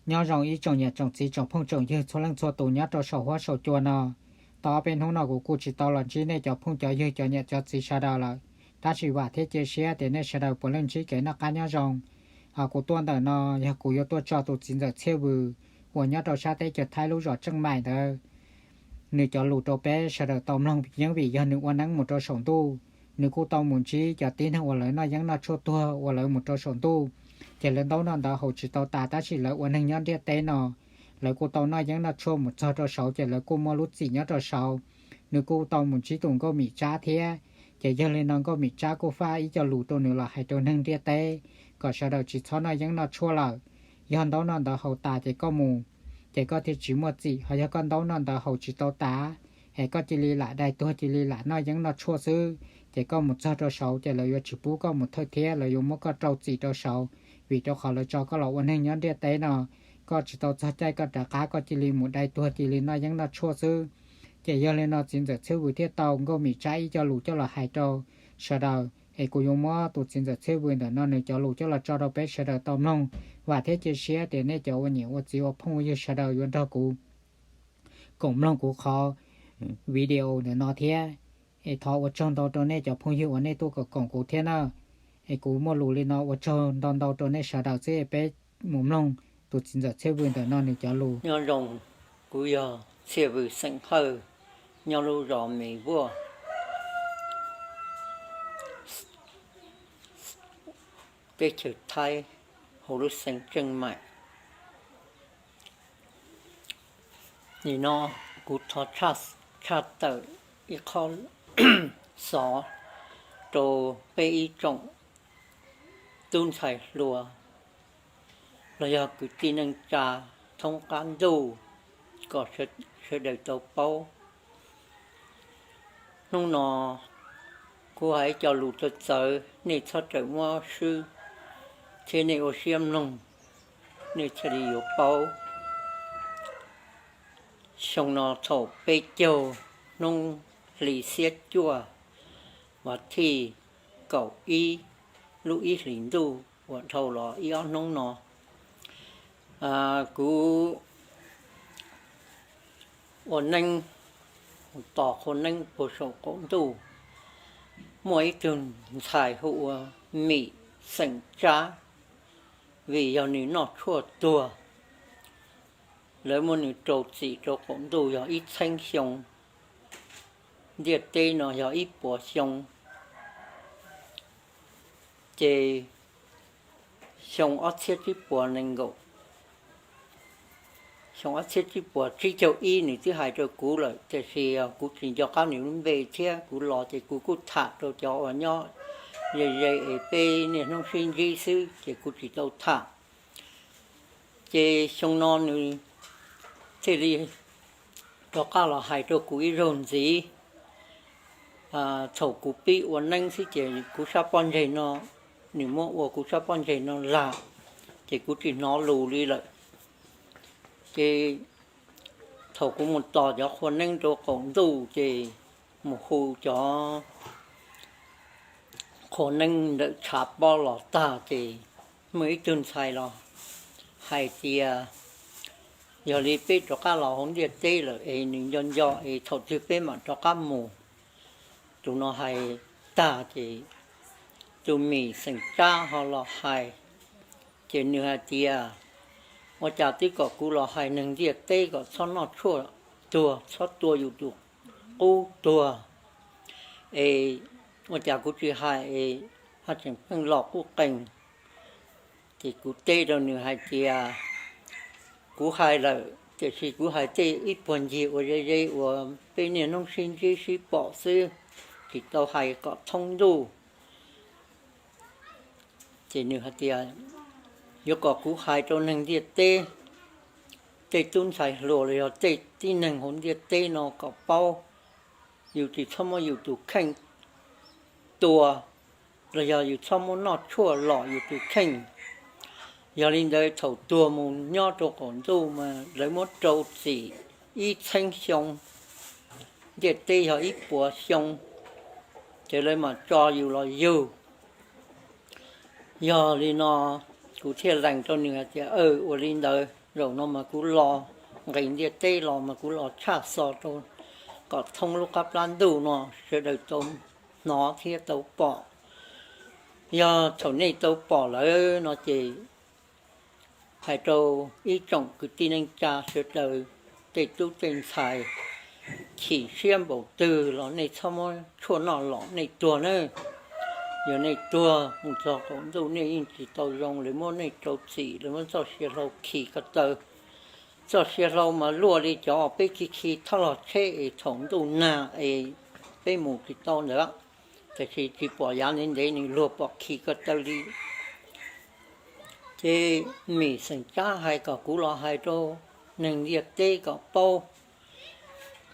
Nyob zoo ib tsoom niam tsoom txiv tsoom phooj tsoom ywg txhua leej txhua tus nyob rau saum huab saum cua no. Tau ob peb hnub no kuv kuj tsis tau los ntsib nej cov phooj cov ywg cov niam cov txiv sawv daws lawm, tab sis vam thiab cia siab tias nej sawv daws puav leej ntsib kev noj qab nyob zoo. Hos kuv tuaj ntawm no yog kuv yuav tuaj tso tus txiv ntxawm Txhiaj Vws uas nyob rau sab teb chaws Thaib lub zos Tseej Maim ntawd nws cov lus rau peb sawv daws tau mloog, yeeb vim yog nws ua neeb mus rau saum ntuj, nws kuj tau mus ntsib cov tib neeg uas lawv noj yeeb noj tshuaj tuag uas lawv mus rau saum ntuj, ces lawv ntaub noj ntawv haus tsis tau tas tab sis lawv ua neeg nyob ntiaj teb no, lawv kuj tau noj yeeb noj tshuaj mus txog rau saud ces lawv kuj muaj lub txim nyob rau saud. Nws kuj tau mus ntsib tus nkauj Mim Tsab thiab, ces yog li no nkauj Mim Tsab kuj faj ib co lus rau nws los hais rau neeg ntiaj teb, kom sawv daws tsis txhob noj yeeb noj tshuaj lawm. Yog ntaub noj ntawv haus tas ces koj mus, ces koj thiaj tsis muaj txim, ho yog koj ntaub noj ntawv haus tsis tau tas, es koj cia li lam dai tuag cia li lam noj yeeb noj tshuaj xwb, ces koj mus txog rau saud ces lawv yuav tsis pub koj mus thawj thiab lawv yuav muab koj rau txim rau saud, vim rau qhov lawv tso koj los ua neeg nyob ntiaj teb no, koj tsis tau txog caij koj rov qab koj cia li mus dai tuag cia li noj yeeb noj tshuaj xwb. Ces yog li no txiv ntxawm Txhiaj Vws thiaj tau nkauj Mim Tsab ib co lus coj los hais rau sawv daws, es kuv yuav muab tus txiv ntxawm Txhiaj Vws ntawm no nws cov lus coj los tso rau peb sawv daws tau mloog. Vam thiab cia siab tias nej cov ua niam ua txiv ua phooj ua ywg sawv daws yuav nrog kuv koom mloog kuv qhov video ntawm no thiab. Es thov ua tsaug ntau rau nej cov phooj ywg uas nej tuaj koom koom kuv thiab na. Es kuv muaj lus li no ua tsaug ntau ntau rau nej sawv daws xwb, peb mus mloog tus txiv ntxawm Txhiaj Vws ntawm no nws cov lus. Nyob zoo, kuv yog Txhiaj Vws xeem Hawj, nyob lub zos Mes Vuaj, teb chaws Thaib, hauv lub xeev Tseej Maim. Nim no kuv thov tshaj tawm ib qho xov rau peb ib tsoom tub ntxhais hluas los yog kwv tij neej tsa thoob qab ntuj kom sawv daws tau paub. Hnub no kuv hais ib co lus txawv txawv, nej txhob rawm muab swb thiab nej ua siab mloog, nej thiaj li yuav paub. Xyoo no thaum peb caug hnub hli xiab cuaj, vas thij kaum ib lub ib hlis ntuj uas dhau los ib ob hnub no, kuv ua neeb, tos qhua neeb puag saum qaum ntuj, muaj ib tug ntxhais hu ua Mim xeem Tsab, vim yog nws noj tshuaj tuag, lawv muab nws rau txim rau qaum ntuj yog ib txheeb xyoo. Ntiaj teb no yog ib puas xyoo, ces xyoo ob txhiab tsib puas nees nkaum, xyoo ob txhiab tsib puas tsib caug ib nws twb hais rau kuv lawm, tiam sis kuv tsis nco qab nws lub npe thiab kuv los ces kuv kuj tham rau cov uas nyob ze ze es peb niaj hnub sib ntsib xwb ces kuv tsis tau tham. Ces xyoo no nws thiaj li rov qab los hais rau kuv ib zaug ntxiv. Thaum kuv pib ua neeb xwb ces kuv sab pob ntseg no, nws muab ua kuv sab pob ntseg no lag, ces kuv tsis hnov lus li lawm. Ces thaum kuv mus tos cov qhua neeb rau qaum ntuj ces mus hu cov qhua neeb ntawm tshav pob los tag ces muaj ib tug ntxhais los hais tias, yog li peb rov qab los hauv ntiaj teb lawm es nws nco nco es thaum twg peb mam rov qab mus. Tus no hais tag ces tus Mim xeem Tsab ho los hais, ces nws hais tias, ua cas twb kom kuv los hais neeg ntiaj teb kom txhob noj tshuaj tuag, txhob tua yus tus qub tuag, es ua cas kuv tsis hais es ho tseem pheej los qub qees. Ces kuv teb rau nws hais tias, kuv hais lawm tiam sis kuv hais tej ib puag ncig uas ze ze uas peb niaj hnub sib ntsib sib pom xwb, tsis tau hais kom thoob ntuj. Ces nws hais tias, yuav kom kuv hais rau neeg ntiaj teb, tej tub ntxhais hluas los yog tej tib neeg hauv ntiaj teb no kom paub, yus tsis txhob muab yus tus kheej tua, los yog yus txhob muab noj tshuaj lom yus tus kheej. Yog li ntawd thaum tuag mus nyob rau qaum ntuj mas lawv muab rau txim ib txheeb xyoo, ntiaj teb yog ib puas xyoo, ces lawv mam tso yus los yug. Yog li no kuv thiaj lees rau nws hais tias, aw, ua li ntawd. zaum no mas kuv los nqis ntiaj teb los mas kuv los tshaj xov rau kom thoob lub qab plab ntuj no sawv daws tau hnov thiab tau pom. Yog thaum nej tau pom lawm no ces hais rau ib tsoom kwv tij neej tsa sawv daws, tej tub tej ntxhais, chim siab npaum twg los nej txhob muab tshuaj noj lom nej tuag na. Yog nej tuag mus txog qaum ntuj nej yeej tsis tau zoo, lawv muab nej rau txim, lawv muab txoj sia hlau khi ko taw. Txoj sia hlau mas luaj li cov peb khi khi thoj los tsheb es thaum ntuj nag es peb mus tsis tau ntawd, tiam sis tsis pom yav ntev ntev nws luag pom khi ko taw li. Ces Mim xeem Tsab hais kom kuv los hais rau neeg ntiaj teb kom paub,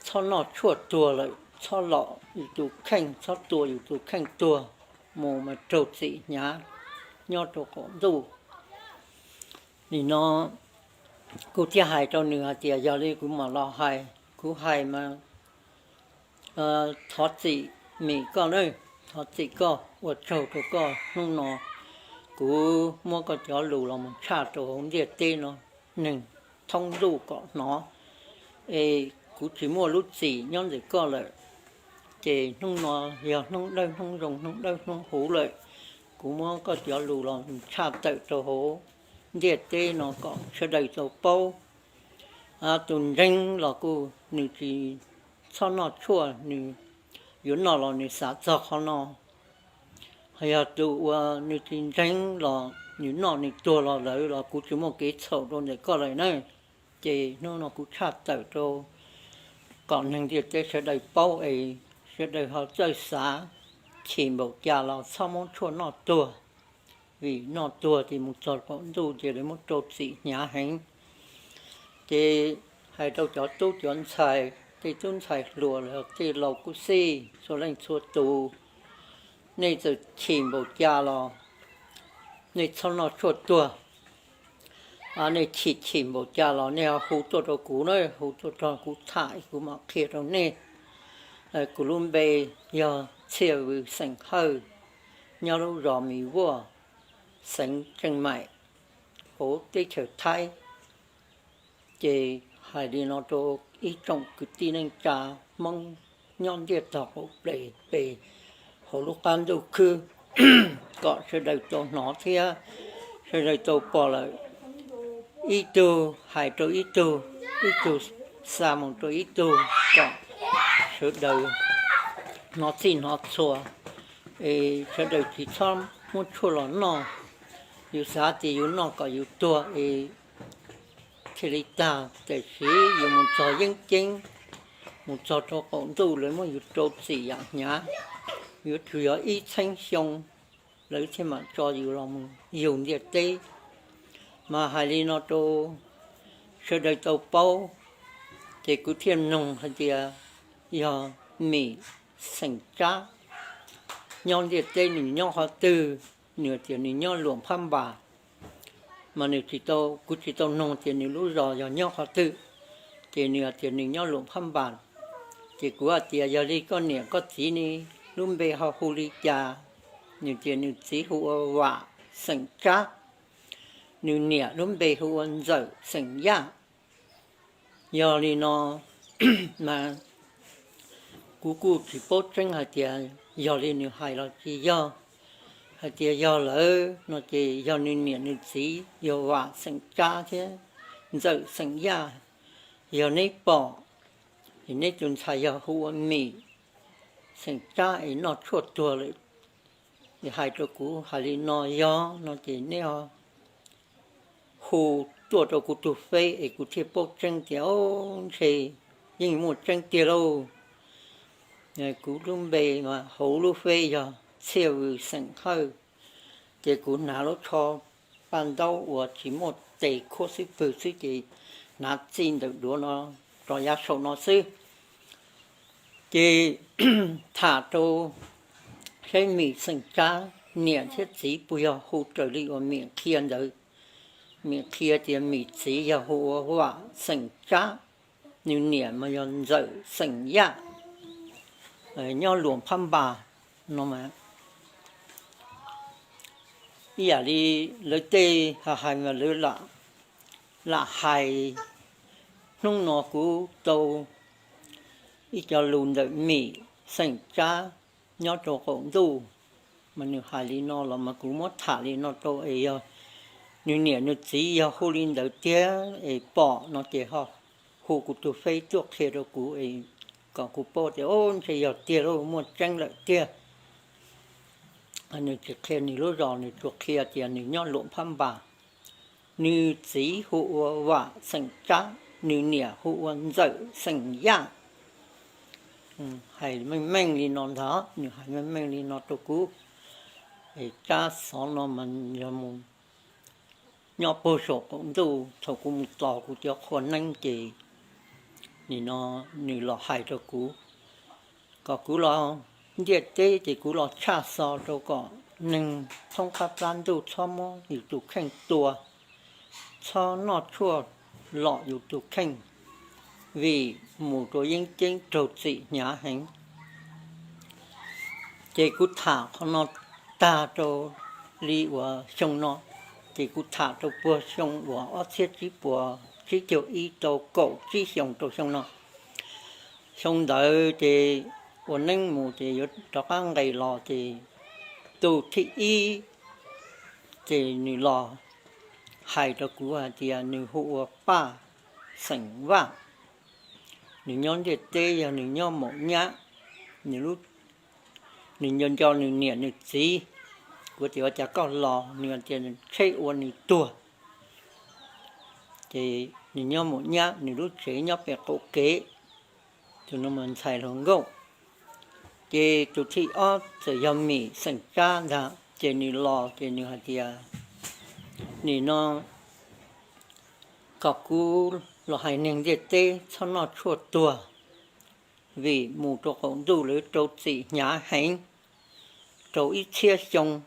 txhob noj tshuaj tuag lawm, txhob lom yus tus kheej, txhob tua yus tus kheej tuag, mus mas raug txim hnyav nyob rau qaum ntuj. Nim no kuv thiaj hais rau nws hais tias yog li kuv mam los hais, kuv hais mas thov txim Mim koj na, thov txim koj, ua tsaug rau koj. Hnub no kuv muab koj cov lus los mus tshaj rau hauv ntiaj teb no neeg thoob ntuj kom hnov, es kuv tsis muaj lub txim nyob ntawm koj lawm. Ces hnub no yog hnub dawb hnub zoo, hnub dawb hnub huv lawm, kuv muab koj cov lus los mus tshaj tawm rau hauv ntiaj teb no kom sawv daws tau paub. Tus ntseeg los kuj nws tsis txhob noj tshuaj, nws yuav noj los nws xav txog qhov no. Yog tus uas nws tsis ntseeg los nws noj nws tuag los lawm los kuv tsis muaj kev txhaum rau ntawm koj lawm na. Ces hnub no kuv tshaj tawm rau kom neeg ntiaj teb sawv daws paub es sawv daws ho txawj xav, chim npaum cas los txhob muab tshuaj noj tuag, vim noj tuag ces mus txog qaum ntuj ces lawv muab rau txim hnyav heev. Ces hais rau cov tub cov ntxhais, tej tub ntxhais hluas los tej laus kuj xij, txhua leej txhua tus, nej txawm chim npaum cas los nej txhob noj tshuaj tuag. Nej chim chim npaum cas los nej ho hu tuaj rau kuv na, hu tuaj rau kuv tham kuv mam qhia rau nej. Kuv lub npe yog Txhiaj Vws xeem Hawj, nyob lub zos Mis Vuaj, xeev Tseej Maim, hauv teb chaws Thaib. Ces hais li no rau ib tsoom kwv tij neej tsa Hmoob nyob ntiaj tog qaum ples pes hauv lub qab ntuj khwb kom sawv daws tau hnov thiab sawv daws tau pom lawm. Ib tug hais rau ib tug, ib tug xa mus rau ib tug kom sawv daws hnov txhij hnov txhua, es sawv daws tsis txhob muab tshuaj los noj. Yus xav tias yus noj kom yus tuag es thiaj li tag, tiam sis yus mus txog yeeb ceeb, mus txog rau qaum ntuj lawv muab yus rau txim yam hnyav, yuav tsum yog ib txhiab xyoo lawv thiaj mam tso yus los mus yug ntiaj teb. Mas hais li no rau sawv daws tau paub, ces kuv thiaj noog hais tias yog Mim xeem Tsab nyob ntiaj teb nws nyob qhov twg, nws tias nws nyob Luam Phab Npas. Mas nws tsis tau, kuv tsis tau noog tias nws lub zos yog nyob qhov twg, ces nws hais tias nws nyob Luam Phab Npas. Ces kuv hais tias yog li koj niam koj txiv ne lub npe ho hu li cas? Nws tias nws txiv hu ua Vam xeem Tsab, nws niam lub npe hu ua Ntxawm xeem Yaj. Yog li no mas kuv kuj tsis paub tseeb hais tias yog li nws hais los tsis yog. Hais tias yog lawm no ces yog nws niam nws txiv yog Vam xeem Tsab thiab Ntxawm xeem Yaj. Yog neb pom, es neb tus ntxhais yog hu ua Mim xeem Tsab es noj tshuaj tuag lawm, es hais rau kuv hais li no yog no ces neb ho hu tuaj rau kuv tus feb es kuv thiaj paub tseeb tias o, ntshe yeej muaj tseeb tiag lauj. Kuv lub npe mas hauv lub feb yog Txhiaj Vws xeem Hawj, ces kuv hnav lub tsho paj ntaub uas tsis muaj tes khuab xwb pwg xwb ces hnav txij ntawm duav no rau yav saum no xwb. Ces tham rau saib Mim xeem Tsab niam thiab txiv puas yog hu raws li uas Mim qhia ntawd. Mim qhia tias Mim txiv yog hu ua Vam xeem Tsab, nws niam mas yog Ntxawm xeem Yaj, nyob Luam Phab Npas no mas. Ib yam li lawv tej hais mas lawv lam lam hais, hnub no kuv tau ib co lus ntawm Mim xeem Tsab nyob rau qaum ntuj, mas nws hais li no los mas kuv muab tham li no rau es yog nws niam nws txiv yog hu li ntawd tiag es pom no ces ho hu kuv tus fej tuaj qhia rau kuv es kom kuv paub tias ntshe yog tiag lauj, muaj tseeb lawm tiag. Nws tsis qhia nws lub zos, nws tsuas qhia tias nws nyob Luam Phab Npas. Nws txiv hu ua Vam xeem Tsab, nws niam hu ua Ntxawm xeem Yaj. Hais meej meej li no ntag, nws hais meej meej li no rau kuv. Es Tsab xov no mas yog mus nyob puag saum qaum ntuj, thaum kuv mus tos kuv cov qhua neeb ces nim no nws los hais rau kuv kom kuv los ntiaj teb ces kuv los tshaj xov rau kom neeg thoob qab plab ntuj txhob muab yus tus kheej tua, txhob noj tshuaj lom yus tus kheej, vim mus rau yeeb ceeb raug txim hnyav heev. Ces kuv tham qhov no tag rau li uas xyoo no, ces kuv tham rau puag xyoo uas ob txhiab tsib puas tsib caug ib rau kaum tsib xyoo rau xyoo no. Xyoo ntawd ces ua neeb mus ces yuav rov qab nqes los ces tus thib ib ces nws los hais rau kuv hais tias nws hu ua Paj xeem Vaj. Nws nyob ntiaj teb yog nws nyob Maum Nyab, nws nco nco nws niam nws txiv. Kuv tias ua cas koj los? Nws tias tsheb ua nws tuag. Ces nws nyob Maum Nyab, nws lub tsev nyob pem qaum kev. Tus no mas ntxhais hluas nkauj. Ces tus thib ob txawm yog Mim xeem Tsab ntag, ces nws los ces nws hais tias nim no kom kuv los hais neeg ntiaj teb txhob noj tshuaj tuag, vim mus rau qaum ntuj lawv rau txim hnyav heev, rau ib txhiab xyoo.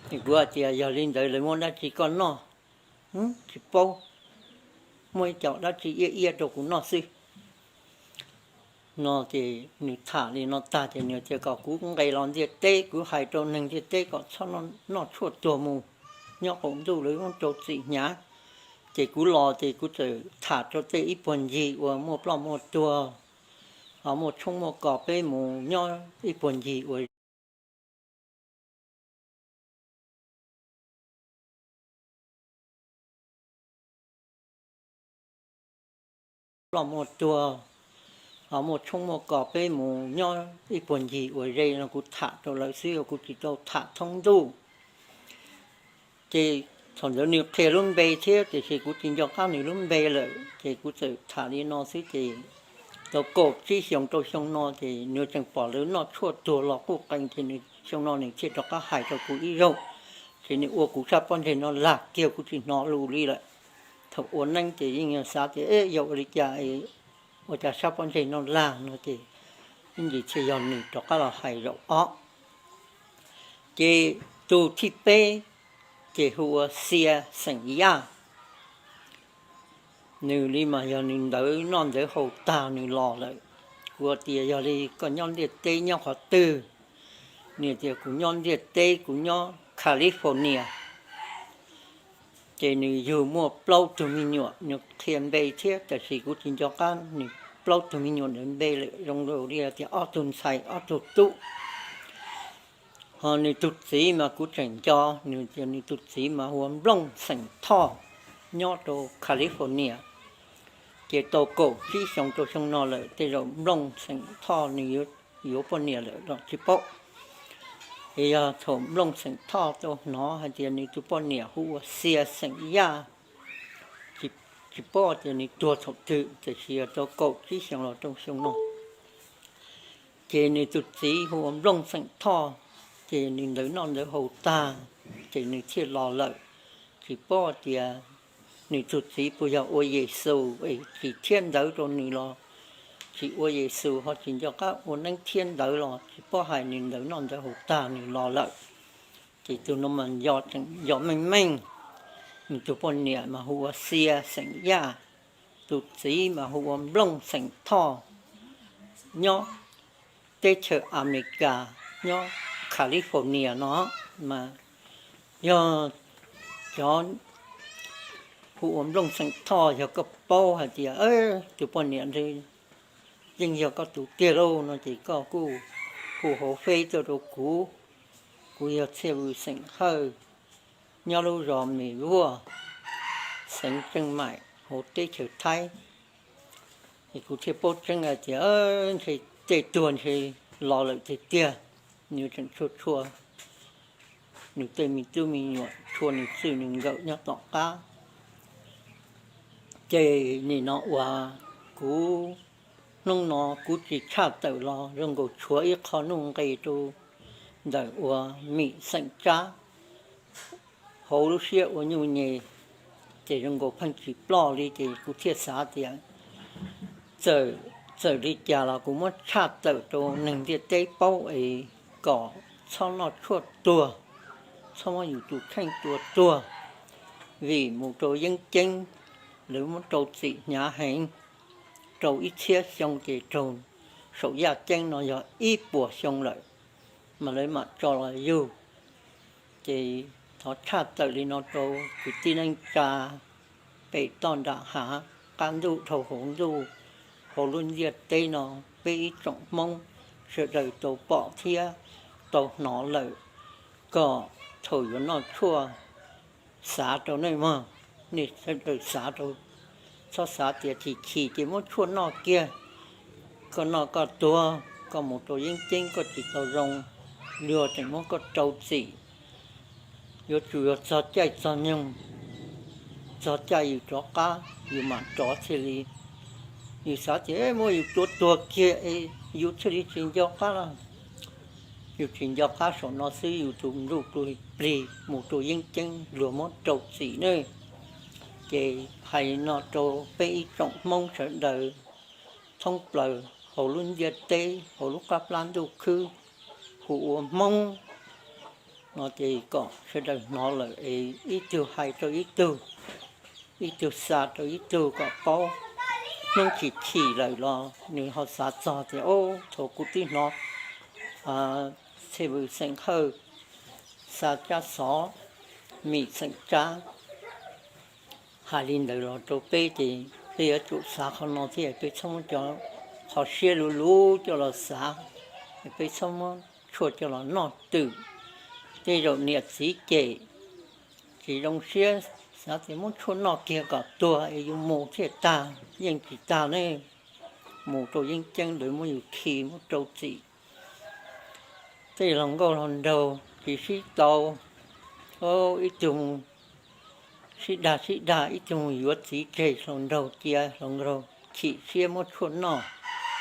Kuv hais tias yog li ntawd lawv muab dab tsi koj noj? Tsis paub, muaj ib co dab tsi iab iab rau kuv noj xwb. No ces nws tham li no tag ces nws tias kom kuv nqes los ntiaj teb, kuv hais rau neeg ntiaj teb kom txhob noj tshuaj tuag mus, nyob qaum ntuj lawv muab rau txim hnyav. Ces kuv los ces kuv txawm tham rau tej ib puag ncig uas muaj ploj muaj tuag, ho muaj tshoob muaj kos peb mus nyob ib puag ncig uas ploj muaj tuag, ho muaj tshoob muaj kos peb mus nyob ib puag ncig uas ze no kuv tham rau lawv xwb, kuv tsis tau tham thoob ntuj. Ces thaum ntawd nws qhia lub npe thiab tiam sis kuv tsis nco qab nws lub npe lawm, ces kuv txawm tham li no xwb ces tau kaum tsib xyoos rau xyoo no ces nws tseem pom lawv noj tshuaj tuag los quj qees ces nws xyoo no nws thiaj rov qab hais rau kuv ib zaug. Ces nws ua kuv sab pob ntseg no lag kiag kuv tsis hnov lus li lawm. Thaum ua neeb ces yeej xav tias yog ua li cas ua cas sab pob ntseg no lag no ces ib ntsis thiaj yog nws rov qab los hais zaum ob. Ces tus thib peb ces hu ua Xia xeem Yaj. Nws li mas yog nws ntawv noj ntawv haus tag nws los lawm. Kuv tias yog li koj nyob ntiaj teb nyob qhov twg? Nws tias kuv nyob ntiaj teb, kuv nyob California. Ces nws yug muaj plaub tug me nyuam, nws qhia npe thiab tab sis kuv tsis nco qab nws plaub tug me nyuam ntawd npe lawm, zoo li tias ob tug ntxhais ob tug tub. Ho nws tus txiv mas kuv tseem nco, nws tias nws tus txiv mas hu ua Nplooj xeem Thoj, nyob rau California. Ces tau kaum tsib xyoos rau xyoo no lawm, tej zaum Nplooj xeem Thoj nws yuav poj niam lawm los tsis paub. Es yog thaum Nplooj xeem Thoj tau hnov hais tias nws tus poj niam hu ua Xia xeem Yaj, tsis paub tias nws tuag thaum twg, tiam sis tau kaum tsib xyoos los rau xyoo no. Ces nws tus txiv hu ua Nplooj xeem Thoj, ces nws ntawv noj ntawv haus tag, ces nws thiaj los lawm. Tsis paub tias nws tus txiv puas yog ua Yexus es tsis thiab ntawv rau nws los tsis ua Yexus, ho tsis nco qab ua neeb thiab ntawv los tsis paub, hais nws ntawv noj ntawv haus tag nws los lawm. Ces tus no mas nco tseem nco meej meej. Nws tus poj niam mas hu ua Xia xeem Yaj, tus txiv mas hu ua Nplooj xeem Thoj, nyob teb chaws Amelikas, nyob California no mas yog cov Hu ua Nplooj xeem Thoj, yog koj paub hais tias tus poj niam ntawd yeej yog koj tus tiag lauj no ces koj kuj hu hauv feb tuaj rau kuv. Kuv yog Txhiaj Vwm xeem Hawj, nyob lub zos Mes Vuaj, xeev Tseej Maim hauv teb chaws Thaib. Es kuv thiaj paub tseeb hais tias ntshe tej tuag ntshe los lawm tiag tiag, nws tseem tshuaj tshuaj nws tej me tub me nyuam, tshuaj nws txij nws nkawm nyob tom qab. Ces nim no uas kuv, hnub no kuv tsis tshaj tawm los zoo nkaus tshuav ib qho nuj nqis rau ntawm uas Mim xeem Tsab hauv lub siab ua nyuj nyem, ces zoo nkaus pheej tsis ploj li ces kuv thiaj xav tias txawm, txawm li cas los kuv muab tshaj tawm rau neeg ntiaj teb paub es kom txhob noj tshuaj tuag, txhob muab yus tus kheej tua tuag, vim mus rau yeeb ceeb lawv muab rau txim hnyav heev, rau ib txhiab xyoo ces raug saum yaj ceeb no yog ib puas xyoo lawm mas lawv mam tso los yug. Ces thov tshaj tawm li no rau kwv tij neej tsa pem toj nram hav, qab ntuj dhau hauv ntuj, hauv lub ntiaj teb no, peb ib tsoom Hmoob sawv daws tau pom thiab tau hnov lawm, kom thaum yuav noj tshuaj xav rau nej mog, nej sawv daws xav rau, txhob xav tias chim chim ces muab tshuaj noj kiag, koj noj koj tuag, koj mus rau yeeb ceeb koj tsis tau zoo, luag tseem muab koj rau txim. Yuav tsum yog txog caij txog nyoog, txog caij yus rov qab yus mam rov thiaj li. Yus xav tias muab yus tua tuag kiag es yus thiaj li tsis nco qab los, yus tsis nco qab saum no xwb yus tus ntuj plig mus rau yeeb ceeb luag muab rau txim ne. Ces hais no rau peb ib tsoom Hmoob sawv daws thoob plaws hauv lub ntiaj teb, hauv lub qab plab ntuj khwb hu ua Hmoob no ces kom sawv daws hnov lawm es ib tug hais rau ib tug, ib tug xa rau ib tug kom paub. Hnub chim chim lawm los nws ho xav txog tias, o, thaum kuv twb hnov Txhiaj Vwm xeem Hawj xa Tsab Xov, Mim xeem Tsab hais li ntawd los rau peb ces peb yuav tsum xav qhov no thiab, peb txhob muab cov qhov siab luv luv coj los xav, peb txhob muab tshuaj coj los noj twm. Tej zaum niam txiv cem tsis zoo siab, xav tias muab tshuaj noj kiag kom tuag es yus mus thiaj tag, yeej tsis tag ne. Mus rau yeeb ceeb lawv muab yus khi muab rau txim. Tej hluas nkauj hluas nraug tsis sib tau, ib tug sib dag sib dag, ib tug yuav txiv tseg, hluas nraug cia hluas nraug chim siab muab tshuaj noj,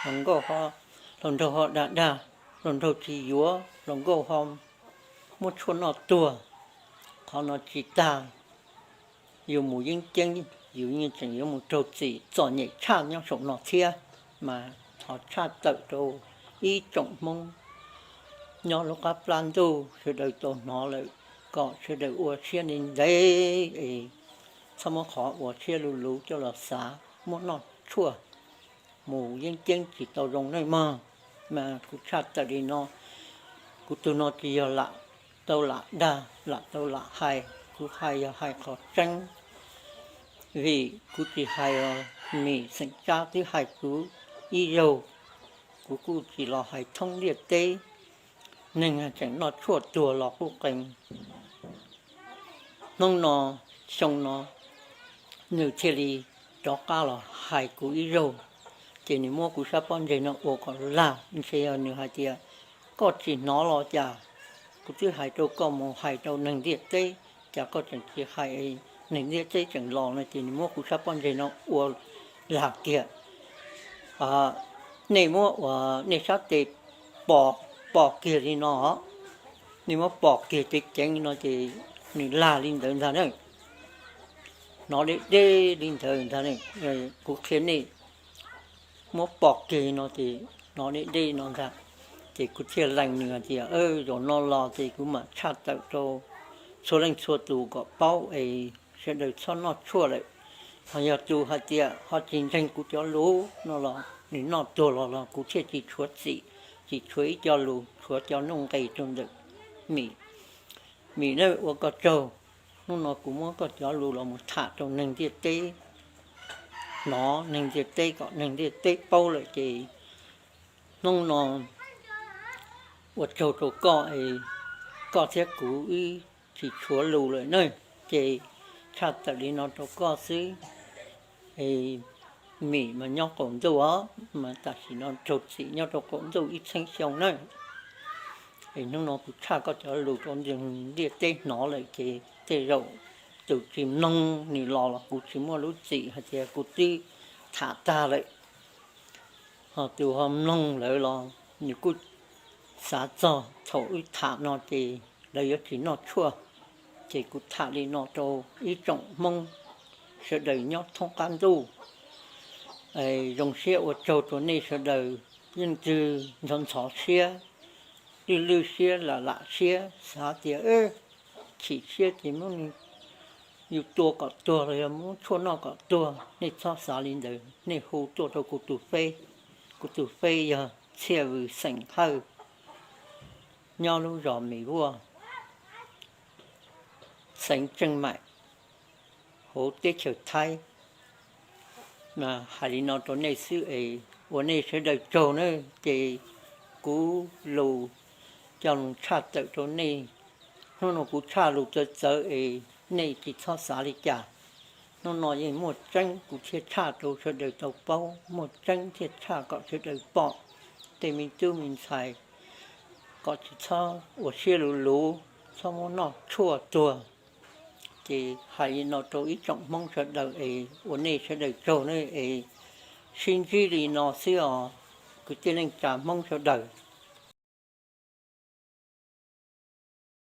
hluas nkauj, hluas nraug ho dag dag, hluas nraug tsis yuav, hluas nkauj ho muab tshuaj noj tuag. Qhov no tsis tag, yus mus yeeb ceeb yus yeej tseem yuav mus raug txim txom nyem tshaj nyob saum no thiab. Mas thov tshaj tawm rau ib tsoom Hmoob nyob lub qab plab ntuj sawv daws tau hnov lawm, kom sawv daws ua siab ntev ntev es txhob muab qhov uas siab luv luv coj los xav muab noj tshuaj mus yeeb ceeb tsis tau zoo nawj mog. Mas kuv tshaj tawm li no, kuv tus no tsis yog lam tau lam dag lam tau lam hais, kuv hais yog hais qhov tseeb. Vim kuv tsis hais os, Mim xeem Tsab twb hais kuv ib zaug, kuv kuj tsis los hais thoob ntiaj teb, neeg tseem noj tshuaj tuag los quj qees. Hnub no, xyoo no, nws thiaj li rov qab los hais kuv ib zaug, ces nws muab kuv sab pob ntseg no ua kom lag, ntshe yog nws hais tias koj tsis hnov los cas, kuv twb hais rau koj mus hais rau neeg ntiaj teb, cas koj tseem tsis hais, neeg ntiaj teb tseem los no ces nws muab kuv sab pob ntseg no ua lag kiag. Nej muab uas nej sab tes pos, pos kiag li no, nej muab pos kiag ceev ceev no ces nws lag li ntawd ntag na. Hnov deb deb li ntawd ntag, kuv qhia nej, muab pos kiag no ces hnov deb deb no ntag. Ces kuv thiaj lees nws tias, zaum no los ces kuv mam tshaj tawm rau txhua leej txhua tus kom paub es sawv daws txhob noj tshuaj lawm. Ho yog tus hais tias ho tsis ntseeg kuv cov lus no los nws noj tuag los los kuv thiaj tsis tshuav txim, tsis tshuav ib co lus, tshuav cov nuj nqis rau ntawm Mim. Mim na, ua koj tsaug. Hnub no kuv muab koj cov lus los mus tham rau neeg ntiaj teb hnov, neeg ntiaj teb kom neeg ntiaj teb paub lawm ces hnub no ua tsaug rau koj es koj thiab kuv wb tsis tshuav lus lawm na, ces tshaj tawm li no rau koj xwb. Es mim mas nyob qaum ntuj os, mas tam sim no raug txim nyob rau qaum ntuj ib txheeb xyoo na. Es hnub no kuv tshaj koj cov lus rau ntiaj teb hnov lawm ces tej zaum tus tsis mloog nws los los kuv tsis muaj lub txim hais tias kuv twb tham tag lawm. Ho tus ho mloog lawm los nws kuj xav txog thaum wb tham no ces lawv yuav tsis noj tshuaj. Ces kuv tham li no rau ib tsoom Hmoob sawv daws nyob thoob qab ntuj. Zoo siab ua tsaug rau nej sawv daws, yeej twg ntxhov ntxhov siab, lwj lwj siab, lam lam siab, xav tias chim siab ces muab yus tua kom tuag los yog muab tshuaj noj kom tuag, nej txhob xav li ntawd. Nej hu tuaj rau kuv tus feb, kuv tus feb yog Txhiaj Vws xeem Hawj, nyob lub zos Mes Vuaj, xeev Tseej Maim, hauv teb chaws Thaib. Hais li no rau nej xwb es ua nej sawv daws tsaug na. Ces kuv lus coj los tshaj tawm rau nej. Hnub no kuv tshaj lus txawv txawv es nej tsis txhob xav li cas. Hnub no yeej muaj tseeb kuv thiaj tshaj rau sawv daws tau paub, muaj tseeb thiaj tshaj kom sawv daws pom. Tej me tub me ntxhais kom tsis txhob ua siab luv luv, txhob muab noj tshuaj tuag. Ces hais li no rau ib tsoom Hmoob sawv daws es ua nej sawv daws tsaug ne es sib ntsib li no xwb os kwv tij neej tsa Hmoob sawv daws.